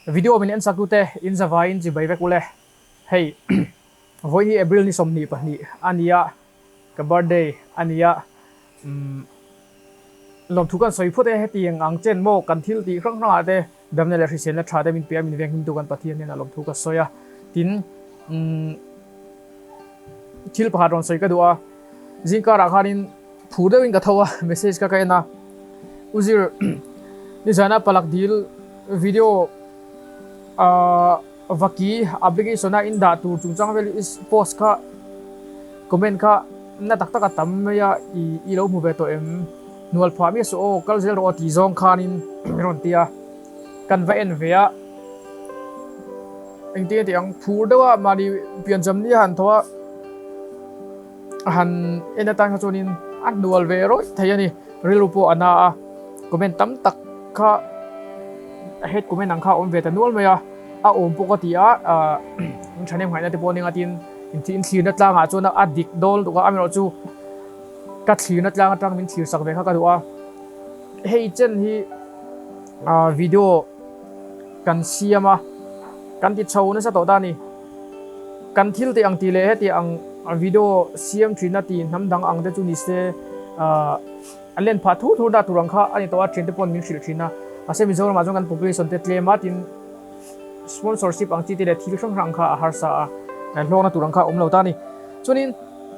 Video min en sak tute in zavaiin chibai vek ule. Hei vawiin hi April ni 22 a nia, ka birthday a nia. Umm lawmthu kan sawi phawt e, hetiang ang chen maw kan thil tih hrang hrangah te damna leh hriselna tha te min pe a, min venghim tu kan Pathian hian a lawmthu ka sawi a. Tin umm thil pakhat rawn sawi ka duh a, zingkarah khanin phur deuhin ka tho a, message kha ka en a, Uzir nizana palak dil video ah vaki application a in dah tur chungchang vel i post kha comment kha na tak tak a tam mai a i i lo hmu ve tawh em hnual phah miah suh aw kal zel rawh aw tih zawng khanin min rawn ti a kan va en ve a engtin nge tih ang phur deuh a mahni piancham ni a han tho a. A han en atan kha chuanin a hnual ve rawih thei a ni. Rilru pawh a na a, comment tam tak kha a head comment ang kha a awm ve ta nual mai a, a awm pawh ka ti a, ahh thahnem ngaihna te pawh a ni ngatin inthlirna tlangah chuan a dik dawn lutuk a, amaherawh chu ka thlirna tlang atang min thlir sak ve kha ka duh a, hei chen hi ahh video kan siam a, kan ti chho nasa tawh ta a ni. Kan thil tih ang tih leh heti ang video siam thin a ti hnam dang ang te chu ni se a len phah thur thur dah tur ang kha a ni tawh a, thiante pawn min hrilh thin a. Mahse Mizoram ah chuan kan population te tlem a tin sponsorship ang chi te leh thil hrang hrang kha a harsa a, hlawkna tur ang kha a awm lo ta a ni. Chuanin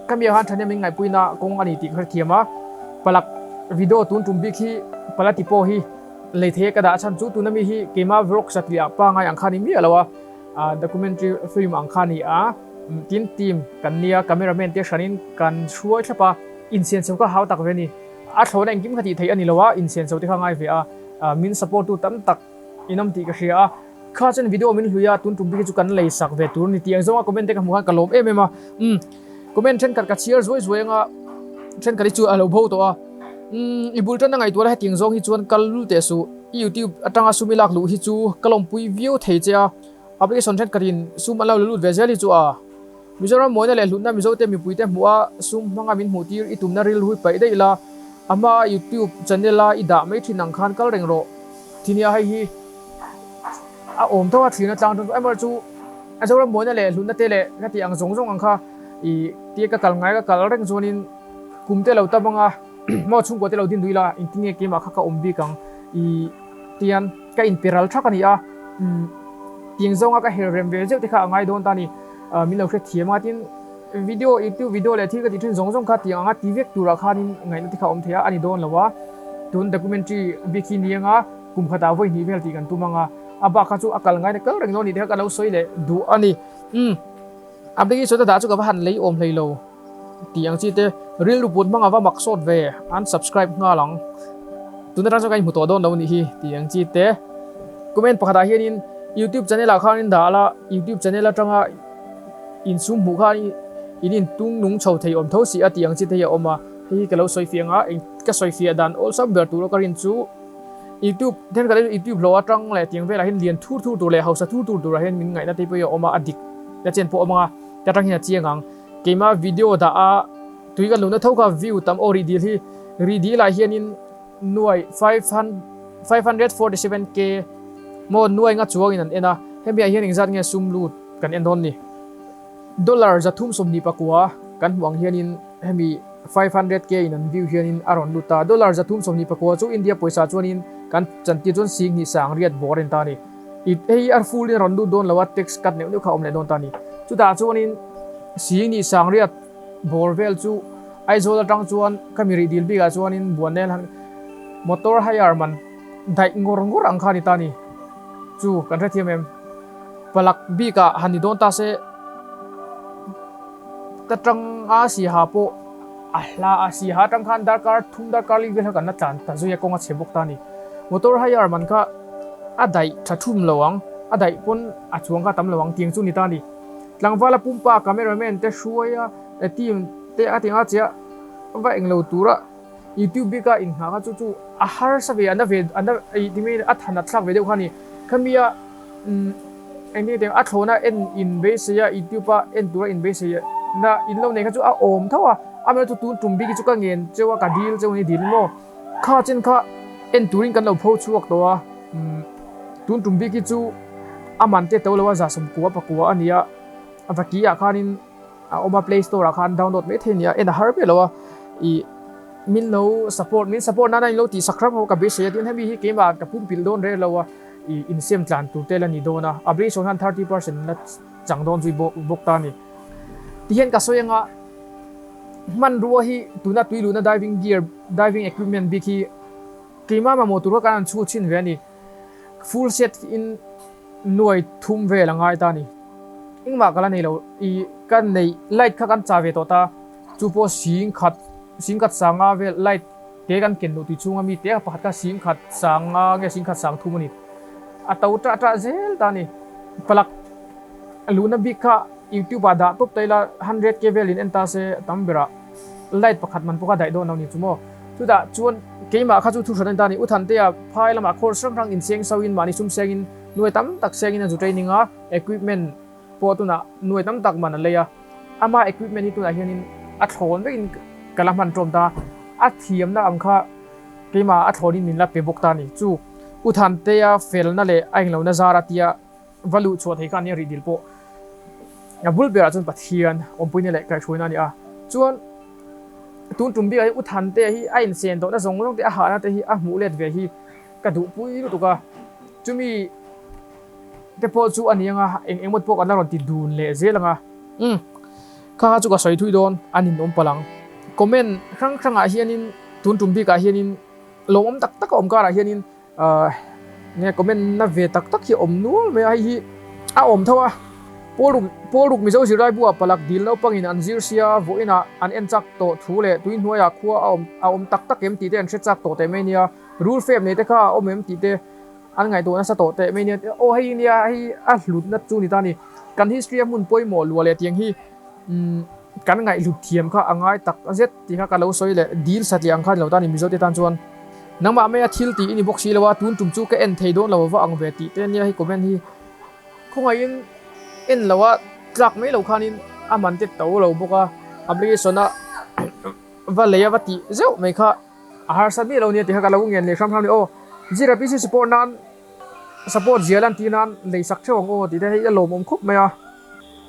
ka mi ah khan thahnem in ngaihpuina kawng a ni tih ka hrethiam a, palak video tun tum bik hi palati pawh hi lei thei a ka dah chhan chu tuna mi hi keima vlog satliah pangai ang kha a ni miah lo a. Documentary film ang kha a ni a, tin team kan nia cameraman te hranin kan hruai thlap a, insianchho kha hau tak ve a ni. A thlawhna engkim kha tih theih a ni lo a, insianchho te kha ngai ve a, min support tu tam tak in awm tih ka hria a, kha chuan video min hlui a, tun tum bik hi chu kan lei sak ve tur a ni tih ang zawnga comment te ka hmuh khan ka lawm em em a, umm comment thenkhat ka chhiar zuai zuai anga thenkhat hi chu a lo bo tawh a, umm i bul tan a ngaihtuah la hetiang zawng hi chuan kal lul teh suh. I YouTube atanga sum i lak luh hi chu ka lawmpui viau thei che a, application thenkhatin sum an lo la lut ve zel hi chu a. Mizoram mawina leh hlutna Mizote mipuite hmuh a sum hmanga min hmuh tir i tumna rilru hi paih daih la, a hmaa YouTube channel a i dah mai thin ang khan kal reng rawh. Ti nia hei hi a awm tho a thlirna tlang chu amaherawhchu chu a Zoram mawina leh hlutna te leh ka tih ang zawng zawng ang kha i tia ka kal ngai ka kal reng chuanin kum te lo tam anga. Maw chhungkua te lo din duh ila engtin nge keimah kha ka awm bik ang i tian ka inpe ral thak a ni a, umm tiang zawnga ka her rem ve zeuh te kha a ngai dawn ta a ni, min lo hrethiam a tin video youtube video leh thil ka tih thin zawng zawng kha tiang anga ti vek turah khanin ngaihna te kha a awm thei a, a ni dawn lo a, tun documentary bik hi ni anga kum khatah vawi hnih vel tih kan tum anga a bak kha chu a kal ngaina kal reng dawn a ni te kha ka lo sawi leh duh a ni, umm application a dah chu ka va han lei awm hlei lo. Tih ang chi te rilru put hmang ava mak sawt ve unsubscribe nghal ang. Tun atang chuan ka inhmu tawh dawn lo nih hi tih ang chi te. Comment pakhatah hianin YouTube channel ah khan in dah la, YouTube channel atanga insum hmuh khan in intung nung chho thei awm tho si a tih ang chi te hi a awm a. Hei hi ka lo sawi fiah ang a, eng ka sawi fiah dan awlsam ber tur ka rin chu YouTube thenkhat hi YouTube hlawh atang leh tiang velah hian lian thur thur tur leh hausa thur thur turah hian min ngaihna te pawh hi a awm a, a dik na chen pawh a awm ang a, ta tang hian a chiang ang. Keimah video dah a tui kan luhna tho kha view tam aw rih dil hi rih dil ah hianin nuai 547 k maw nuai nga chuangin an en a hemi ah hian engzat nge sum lut kan en dawn ni dollar 324 kan hmuh ang hianin hemi 500 k in an view hianin a rawn lut ta dollar 324 chu India pawisa chuanin kan chantir chuan 10,000 sangriat bawr a ni ta a ni. I hei a full in a rawn lut dawn lo a, tax cut neuh neuh kha a awm leh dawn ta a ni. Chutah chuanin Singni Sangriat bawr vel chu Aizawl atang chuan ka mi rih dil bikah chuanin Buannel han motor hire man daih ngawr ngawr ang kha a ni ta a ni. Chu kan hrethiam em? Palak bikah han ni dawn ta se ta tang a siaha pawh a hla a, siaha atang khan darkar thum darkar li vel kha kan la tlan ta zui a, kawng a chhe bawk ta a ni. Motor hire man kha A daih tha thum lo ang, a daih pawn a chuang kha tam lo ang tiang chu ni ta a ni. Tlangvala pumpa cameraman te hruai a team te a ti nga chiah va eng lo tura YouTube bika inghah kha chu chu a harsa ve a na ve a na ei ti mai a than a thlak ve deuh kha a ni. Khami a umm eng nge tiang a thlawna en in beisei a YouTube a en tura in beisei na in lo nei kha chu a awm tho a, amaherawhchu tun tum bik hi chu ka ngen cheu a ka dil cheu a ni dil maw. Kha chen kha en turin kan lo pho chhuak tawh a, tun tum bik hi chu A man te to lo a 190 pakua a nia, vaki ah khanin a awm a play store ah khan download mai thei a nia, en a har ber lo a, ih min lo support min support nana in lo tih sak ram ho ka beisei a, tin hemi hi keimah ka pumpilh dawn reng lo a, ih insiam tlan tur te la ni dawn a, a beisawn hian 30% la chang dawn zui bawk ta a ni. Tihian ka sawi anga hmanrua hi tuna tui luhna diving gear diving equipment bik hi keimah mamawh tur kha kan han chhut chhin ve a ni. Full set in nuai thum vel a ngai ta a ni. Engmah ka la nei lo i ka neih light kha kan chah ve tawh ta chu pawh sing khat sing khat sanga vel light te kan ken luh tui chhunga mi te pakhat kha sing khat sanga nge sing khat sang thum a ni. A to tah tah zel ta a ni. Palak luhna bik kha youtube ah dah tawp ta ila 100k velin en ta se tam berah light pakhat man pawh kha daih dawn lo ni chu maw. Chutah chuan keimah kha chu thu hran a ni ta a ni. U Thantea phai lamah course hrang hrang inseng sauhin mahni sum sengin nuai tam tak sengin a zu training a, equipment pawh tunah nuai tam tak man a lei a. Ama equipment hi tunah hianin a thlawn vekin ka la hman tawm ta a, a thiamna ang kha keimah a thlawnin min la pe bawk ta a ni. Chu U Thantea felna leh a englohna zara tia va luh chhuah thei kha ania rih dil pawh a bul berah chuan Pathian awmpuina leh kaihhruaina a ni a. Chuan tun tum bikah hi U Thantea hi a insen tawhna zawng zawng te a hahna te hi a hmuh let ve hi ka duhpui lutuk a. Chumi te pawh chu a ni anga eng engmawt pawh kan la rawn ti dun leh zel anga. Umm kha kha chu ka sawi thui dawn a ninawm palh ang. Comment hrang hrangah hianin tun tum bikah hianin lawmawm tak tak a awm karah hianin Ahh nge comment na ve tak tak hi a awm nual mai a, hei hi a awm tho a, Pawl Pawl ruk Mizo zirlai buah palak dil naupangin an zir sia vawiinah an en chak tawh thu leh tui hnuaiah khua a awm a awm tak tak em tih te an hre chak tawh teh mai nia, rul fep nei te kha a awm em tih te an ngaihtuah nasa tawh teh mai nia, aw hei nia hei a hlutna chu ni ta ni, kan history a hmun pawimawh luah leh tiang hi umm kan ngaihhlut thiam kha a ngai tak zet tih kha ka lo sawi leh dil satliah ang kha ni lo ta ni Mizo te tan chuan. Nangmah maia thil tih i ni bawk si lo a, tun tum chu ka en thei dawn lo va ang ve tih te nia hei comment hi khawngaihin en lo a tlak mai lo khanin a man te to lo bawk a, application a va lei a va tih zeuh mai kha a harsa miah lo nia tih kha ka lo ngen leh hram hram ni aw. Zira PC support nan support zia lan tih nan lei sak theuh ang aw tih te hei a lawmawm khawp mai a.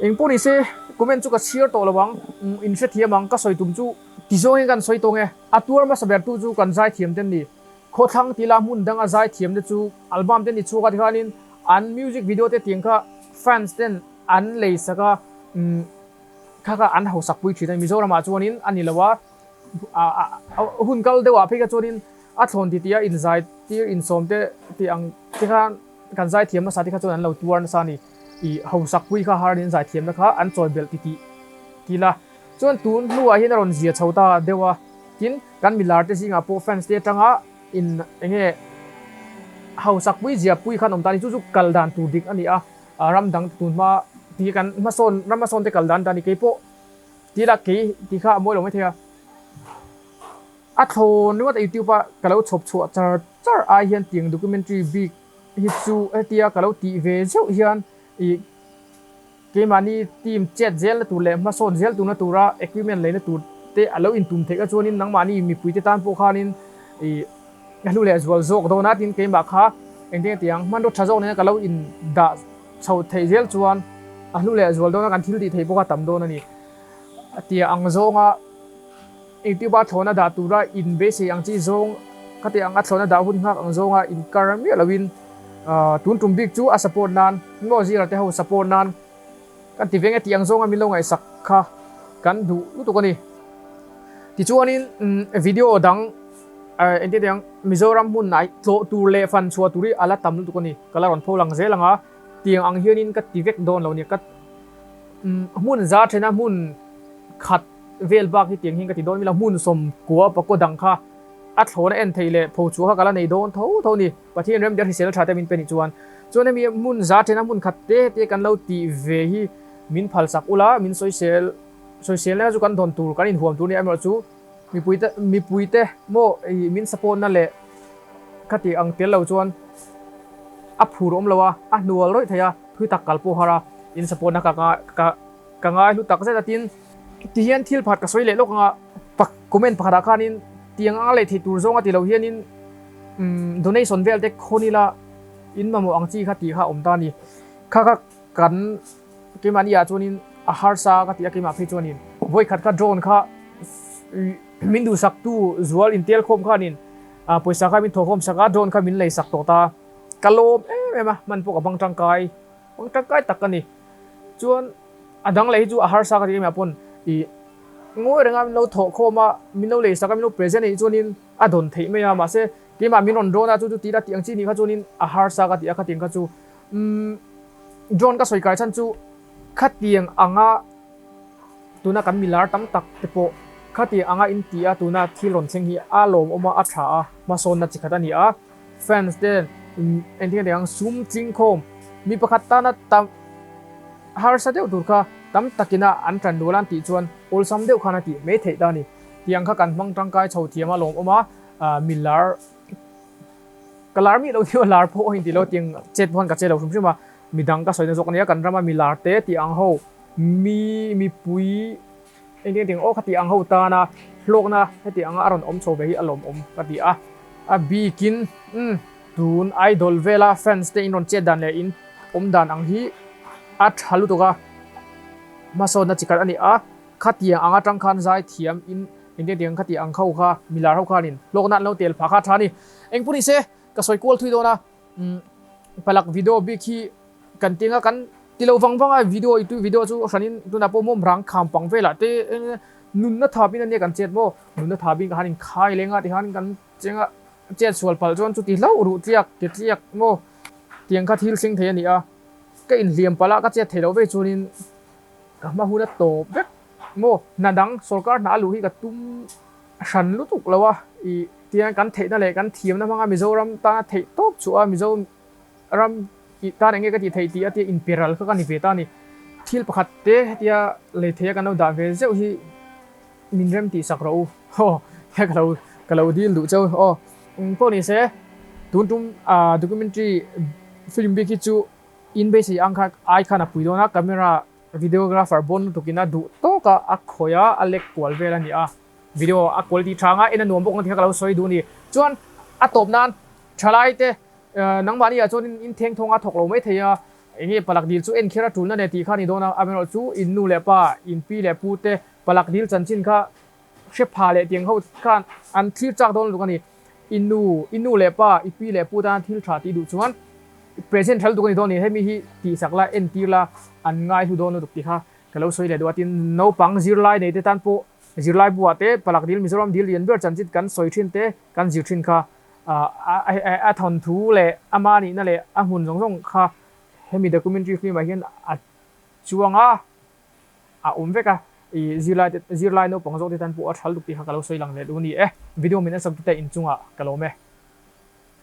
Engpawh ni se comment chu ka chhiar tawh lo ang, in hrethiam ang ka sawi tum chu. Tizawng hian kan sawi tawng e. A tuar hmasa bertu chu kan zaithiam te an ni. Khawthlang tila hmun danga zaithiam te chu album te ni chhuak a tikhanin an music video te tiang kha fans ten an lei sak a, umm kha kha an hausak pui thin a ni. Mizoram ah chuanin a ni lo a, hun kal deuh ah phei kha chuanin a thlawn ti tia inzai tir insawm te tih ang te khan kan zaithiam hmasa te kha chuan an lo tuar nasa a ni. Ih hausak pui kha har in zaithiamna kha an chawi belh ti tih tila. Chuan tun hnuah hian a rawn zia chho ta deuh a, tin kan milar te zingah pawh fans te atanga in enge hausak pui zia pui khan awm ta a ni, chu chu kal dan tur dik a ni a, ram dang tun hma ti kan hmasawn ram hmasawn te kal dan ta a ni, kei pawh ti ila kei ti kha a mawi lo mai thei a, a thlawn ringawt a youtube a ka lo chhawp chhuah char char ai hian tiang documentary bik hi chu hetia ka lo tih ve zeuh hian ih. Keimahni team chet zelna tur leh hmasawn zel turna tura equipment leina tur te a lo intum theih kha chuanin nangmahni mipuite tan pawh khanin ih a hlu leh zual zawk dawn a, tin keimah kha engtin nge tiang hmanraw tha zawk nena ka lo indah chho theih zel chuan a hlu leh zual dawn a, kan thil tih theih pawh kha tam dawn a ni. A tia ang zawnga YouTube a thlawhna dah tura in beisei ang chi zawng khati ang a thlawhna dah hun nghak ang zawnga inkar miah loin tun tum bik chu a support nan maw zira te ho support nan kan ti veng e tih ang zawnga min lo ngaihsak kha kan duh lutuk a ni. Tichuanin video dang engtin tiang Mizoram hmun ah tlawh tur leh fan chhuah tur hi a la tam lutuk a ni. Ka la rawn pho lang zel ang a, tiang ang hianin ka ti vek dawn lo a ni. Ka hmun za thena hmun khat vel bak hi tiang hian ka ti dawn mila hmun 90 pakua dang kha a thlawna en theih leh pho chhuah kha ka la nei dawn tho tho ni. Pathian rem der hrisel tha te min pe nih chuan chuan hemi hmun za thena hmun khat te te kan lo tih ve hi min phal sak ula min sawisel sawisel na chu kan dawn tur kan inhuam tur ni amaherawh chu mipui te mipui te maw ih min support na leh kha tih ang tel lo chuan a phur awm lo a a hnual rawih thei a thui tak kal pawh har a in support na ka ka ka ngai hlu tak zet a tin ti hian thil pakhat ka sawi leh lawk anga pak comment pakhat ah khanin tiang anga leh thei tur zawng a ti lo hianin umm donation vel te khawn ila in mamawh ang chi kha tih kha a awm ta a ni. Kha kha kan keimahni ah chuanin a harsa ka ti a keimah phei chuanin vawikhat kha drone kha min duhsak tu zual intel khawm khanin pawisa kha min thawhkhawm sak a drone kha min lei sak tawh ta ka lawm em em a hman pawh ka bang tangkai bang tangkai tak ka ni chuan a dang leh hi chu a harsa ka ti keimah pawn ih ngawi renga min lo thawhkhawm a min lo lei sak a min lo present a nih chuanin a dawn theih mai a mahse keimah min rawn drone a chu chu tih la tih ang chi nih kha chuanin a harsa ka ti a khatiang kha chu Umm John ka sawi kai chhan chu khatiang anga tuna kan milar tam tak te pawh khatiang anga in ti a tuna thil rawn thleng hi a lawmawm a a tha a hmasawnna chi khat a ni a fans te engtin nge ang sum tling khawm mi pakhat tana tam harsa deuh tur kha tam takina an tan dual an tih chuan awlsam deuh khan a tih mai theih ta a ni tiang kha kan hmang tangkai chho thiam a lawmawm a milar Ka lar miah lo tih a lar pawh a inti lo tiang chet pawh khan ka che lo hrim hrim a, midang ka sawina zawk a nia kan rama mi lar te tih ang ho mi mipui engtin engtin aw kha tih ang ho tana hlawkna heti anga a rawn awm chho ve hi a lawmawm ka ti a, a bikin umm tun idol vela fans te in rawn chet dan leh in awm dan ang hi a tha lutuk a, hmasawnna chi khat a ni a, khatiang ang atang khan zai thiam in engtin engtin khati ang ho kha mi lar ho khanin hlawkna an lo tel phah kha a tha a ni. Eng pawh ni se, ka sawi kual thui dawn a, umm palak video bik hi kan ti anga kan ti lo vang vang a, video i tui video chu hranin tunah pawh mawm rang kham pang velah te nunna thapin ania kan chet maw, nunna thapin ka han inkhai leng a tihian kan cheng a, chet sual palh chuan chuti hlauh ruh tliak ke tliak maw tiang kha thil thleng thei a ni a, ka inhliam palh a ka chet theih loh vei chuanin ka hma hun a tawp vek maw, hna dang sorkar hna a luh hi ka tum hran lutuk lo a, ih tiang kan theihna leh kan thiamna hmanga Mizoram tana theih tawp chu a Mizoram ih tan enge ka tih theih tih a tia inperal kha ka ni ve ta a ni. Thil pakhat te hetia lei theia kan lo dah ve zeuh hi min rem tih sak rawh u aw he ka lo ka lo dil duh cheu aw. Eng pawh ni se tun tum documentary film bik hi chu in beisei ang kha ai khan a pui dawn a camera Videographer bawn lutukin a duh tawk a, a khawih a, a lek kual vel a ni a. Video a quality tha anga en a nuam bawk ang tih kha ka lo sawi duh a ni. Chuan a tawp nan thalai te nangmahni ah chuan in theng thawng a thawk lo mai thei a, enge palak dil chu en kher a tulna nen tih kha a ni dawn a, amaherawh chu in nu leh pa, in pi leh pu te palak dil chanchin kha hre pha leh tiang ho khan an thlir chak dawn lutuk a ni. I nu, i nu leh pa, i pi leh pu tan thil tha tih duh chuan present tha lutuk a ni dawn a ni. Hemi hi tihsak la, entir la, an ngai hlu dawn lutuk tih kha ka lo sawi leh duh a. Tin, naupang zirlai nei te tan pawh zirlai buah te Palak Dil, Mizoram Dil lian ber chanchin kan sawi thin te, kan zir thin kha a thawnthu leh ama nihna leh a hmun zawng zawng kha hemi documentary film ah hian a chuang a. A awm vek a, i zirlai te zirlai naupang zawk te tan pawh a tha lutuk tih kha ka lo sawi lang leh duh a ni e. Video min en sak tute inchungah ka lawm e.